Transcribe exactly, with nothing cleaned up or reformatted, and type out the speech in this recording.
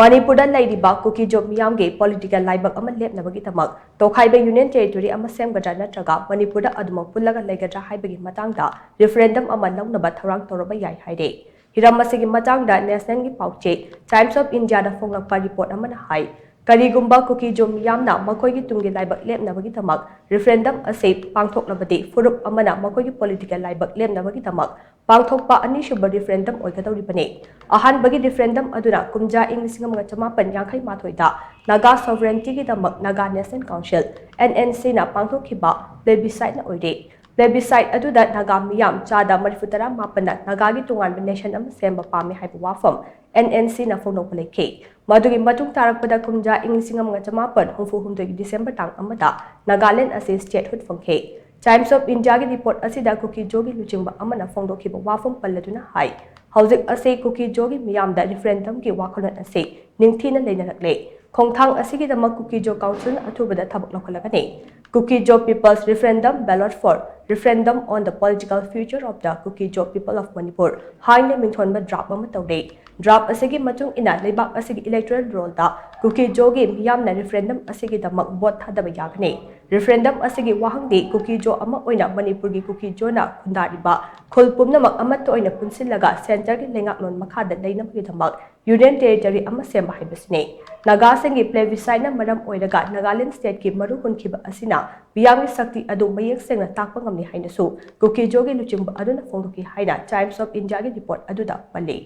ꯃꯅꯤꯄꯨꯔꯗ ꯂꯩꯔꯤꯕ ꯀꯨꯀꯤꯖꯣ ꯃꯤꯌꯥꯝꯒꯤ ꯄꯣꯂꯤꯇꯤꯀꯦꯜ ꯂꯥꯏꯕꯛ ꯑꯃ ꯂꯦꯞꯅꯕꯒꯤꯗꯃꯛ ꯇꯣꯈꯥꯏꯕ ꯌꯨꯅꯤꯌꯟ ꯇꯦꯔꯤꯇꯣꯔꯤ ꯑꯃ ꯁꯦꯝꯒꯗ꯭ꯔꯥ ꯅꯠꯇ꯭ꯔꯒ ꯃꯅꯤꯄꯨꯔꯗ ꯑꯗꯨꯃꯛ ꯄꯨꯜꯂꯒ ꯂꯩꯒꯗ꯭ꯔꯥ ꯍꯥꯏꯕꯒꯤ ꯃꯇꯥꯡꯗ ꯔꯤꯐꯔꯦꯟꯗꯝ ꯑꯃ ꯂꯧꯅꯕ ꯊꯧꯔꯥꯡ ꯇꯧꯔꯕ ꯌꯥꯏ ꯍꯥꯏꯔꯦ꯫ ꯍꯤꯔꯝ ꯑꯁꯤꯒꯤ ꯃꯇꯥꯡꯗ ꯅꯦꯁꯅꯦꯜꯒꯤ ꯄꯥꯎꯆꯦ ꯇꯥꯏꯝꯁ ꯑꯣꯐ ꯏꯟꯗꯤꯌꯥꯗ ꯐꯣꯡꯂꯛꯄ ꯔꯤꯄꯣꯔꯠ ꯑꯃꯅ ꯍꯥꯏ, ꯀꯔꯤꯒꯨꯝꯕ ꯀꯨꯀꯤꯖꯣ ꯃꯤꯌꯥꯝꯅ ꯃꯈꯣꯏꯒꯤ ꯇꯨꯡꯒꯤ ꯂꯥꯏꯕꯛ ꯂꯦꯞꯅꯕꯒꯤꯗꯃꯛ ꯔꯤꯐꯔꯦꯟꯗꯝ ꯑꯁꯤ ꯄꯥꯡꯊꯣꯛꯂꯕꯗꯤ ꯐꯨꯔꯨꯞ ꯑꯃꯅ ꯃꯈꯣꯏꯒꯤ ꯄꯣꯂꯤꯇꯤꯀꯦꯜ ꯂꯥꯏꯕꯛ ꯂꯦꯞꯅꯕꯒꯤꯗꯃꯛ ꯄꯥꯡꯊꯣꯛꯄ ꯑꯅꯤꯁꯨꯕ ꯔꯤꯐꯔꯦꯟꯗꯝ ꯑꯣꯏꯒꯗꯧꯔꯤꯕꯅꯤ꯫ ꯑꯍꯥꯟꯕꯒꯤ ꯔꯤꯐꯔꯦꯟꯗꯝ ꯑꯗꯨꯅ ꯀꯨꯝꯖꯥ ꯏꯪ ꯂꯤꯁꯤꯡ ꯑꯃꯒ ꯆꯃꯥꯄꯟ ꯌꯥꯡꯈꯩ ꯃꯥꯊꯣꯏꯗ ꯅꯥꯒꯥ ꯁꯣꯚꯔꯦꯟꯇꯤꯒꯤꯗꯃꯛ Naga national council, N N ꯁꯤꯅ ꯄꯥꯡꯊꯣꯛꯈꯤꯕ ꯄ꯭ꯂꯦꯕꯤꯁꯥꯏꯠꯅ ꯑꯣꯏꯔꯦ꯫ ꯄ꯭ꯂꯦꯕꯤꯁꯥꯏꯠ ꯑꯗꯨꯗ ꯅꯥꯒꯥ ꯃꯤꯌꯥꯝ ꯆꯥꯗ ꯃꯔꯤꯐꯨ ꯇꯔꯥ ꯃꯥꯄꯟꯅ ꯅꯥꯒꯥꯒꯤ ꯇꯣꯉꯥꯟꯕ ꯅꯦꯁꯟ ꯑꯃ ꯁꯦꯝꯕ ꯄꯥꯝꯃꯤ ꯍꯥꯏꯕ ꯋꯥꯐꯝ ꯑꯦꯟ ꯑꯦꯟ ꯁꯤꯅ ꯐꯣꯡꯗꯣꯛꯄ ꯂꯩꯈꯤ꯫ ꯃꯗꯨꯒꯤ ꯃꯇꯨꯡ ꯇꯥꯔꯛꯄꯗ ꯀꯨꯝꯖꯥ ꯏꯪ ꯂꯤꯁꯤꯡ ꯑꯃꯒ ꯆꯃꯥꯄꯟ ꯍꯨꯝꯐꯨ ꯍꯨꯝꯗꯣꯏꯒꯤ ꯗꯤꯁꯦꯝꯕꯔ ꯇꯥꯡ ꯑꯃꯗ ꯅꯥꯒꯥꯂꯦꯟ ꯑꯁꯤ ꯁ꯭ꯇꯦꯠꯍꯨꯗ ꯐꯪꯈꯤ꯫ ꯇꯥꯏꯝꯁ ꯑꯣꯐ ꯏꯟꯗꯤꯌꯥꯒꯤ ꯔꯤꯄꯣꯔꯠ ꯑꯁꯤꯗ ꯀꯨꯀꯤꯖꯣꯒꯤ ꯂꯨꯆꯤꯡꯕ ꯑꯃꯅ ꯐꯣꯡꯗꯣꯛꯈꯤꯕ ꯋꯥꯐꯝ ꯄꯜꯂꯗꯨꯅ ꯍꯥꯏ, ꯍꯧꯖꯤꯛ ꯑꯁꯤ ꯀꯨꯀꯤꯖꯣꯒꯤ ꯃꯤꯌꯥꯝꯗ ꯔꯤꯐꯔꯦꯟꯗꯝꯒꯤ ꯋꯥꯈꯜꯂꯣꯟ ꯑꯁꯤ ꯅꯤꯡꯊꯤꯅ ꯂꯩꯅꯔꯛꯂꯦ꯫ ꯈꯣꯡꯊꯥꯡ ꯑꯁꯤꯒꯤꯗꯃꯛ ꯀꯨꯀꯤꯖꯣ ꯀꯥꯎꯟꯁꯤꯜꯅ ꯑꯊꯨꯕꯗ ꯊꯕꯛ ꯂꯧꯈꯠꯂꯒꯅꯤ꯫ Kuki-Zo People's Referendum, Ballot for Referendum on the Political Future of the Kuki-Zo People of Manipur ꯍꯥꯏꯅ ꯃꯤꯡꯊꯣꯟꯕ ꯗ꯭ꯔꯥꯐ ꯑꯃ ꯇꯧꯔꯦ꯫ ꯗ꯭ꯔꯥꯐ ꯑꯁꯤꯒꯤ ꯃꯇꯨꯡ ꯏꯟꯅ ꯂꯩꯕꯥꯛ ꯑꯁꯤꯒꯤ ꯏꯂꯦꯛꯇꯣꯔꯦꯜ ꯔꯣꯜꯗ ꯀꯨꯀꯤꯖꯣꯒꯤ ꯃꯤꯌꯥꯝꯅ ꯔꯤꯐꯔꯦꯟꯗꯝ ꯑꯁꯤꯒꯤꯗꯃꯛ ꯚꯣꯠ ꯊꯥꯗꯕ ꯌꯥꯒꯅꯤ꯫ ꯔꯤꯐꯔꯦꯟꯗꯝ ꯑꯁꯤꯒꯤ ꯋꯥꯍꯪꯗꯤ ꯀꯨꯀꯤꯖꯣ ꯑꯃ ꯑꯣꯏꯅ ꯃꯅꯤꯄꯨꯔꯒꯤ ꯀꯨꯀꯤꯖꯣꯅ ꯈꯨꯟꯗꯥꯔꯤꯕ ꯈꯨꯜ ꯄꯨꯝꯅꯃꯛ ꯑꯃꯠꯇ ꯑꯣꯏꯅ ꯄꯨꯟꯁꯤꯜꯂꯒ ꯁꯦꯟꯇꯔꯒꯤ ꯂꯩꯉꯥꯛꯂꯣꯟ ꯃꯈꯥꯗ ꯂꯩꯅꯕꯒꯤꯗꯃꯛ ꯌꯨꯅꯤꯌꯟ ꯇꯦꯔꯤꯇꯣꯔꯤ ꯑꯃ ꯁꯦꯝꯕ ꯍꯥꯏꯕꯁꯤꯅꯤ꯫ ꯅꯥꯒꯥꯁꯤꯡꯒꯤ ꯄ꯭ꯂꯦꯕꯤꯁꯥꯏꯠꯅ ꯃꯔꯝ ꯑꯣꯏꯔꯒ ꯅꯥꯒꯥꯂꯦꯟ ꯁ꯭ꯇꯦꯠꯀꯤ ꯃꯔꯨ ꯍꯨꯟꯈꯤꯕ ꯑꯁꯤꯅ ꯃꯤꯌꯥꯝꯒꯤ ꯁꯛꯇꯤ ꯑꯗꯨ ꯃꯌꯦꯛ ꯁꯦꯡꯅ ꯇꯥꯛꯄ ꯉꯝꯂꯤ ꯍꯥꯏꯅꯁꯨ ꯀꯨꯀꯤꯖꯣꯒꯤ ꯂꯨꯆꯤꯡꯕ ꯑꯗꯨꯅ ꯐꯣꯡꯗꯣꯛꯈꯤ ꯍꯥꯏꯅ ꯇꯥꯏꯝꯁ ꯑꯣꯐ ꯏꯟꯗꯤꯌꯥꯒꯤ ꯔꯤꯄꯣꯔꯠ ꯑꯗꯨꯗ ꯄꯜꯂꯤ꯫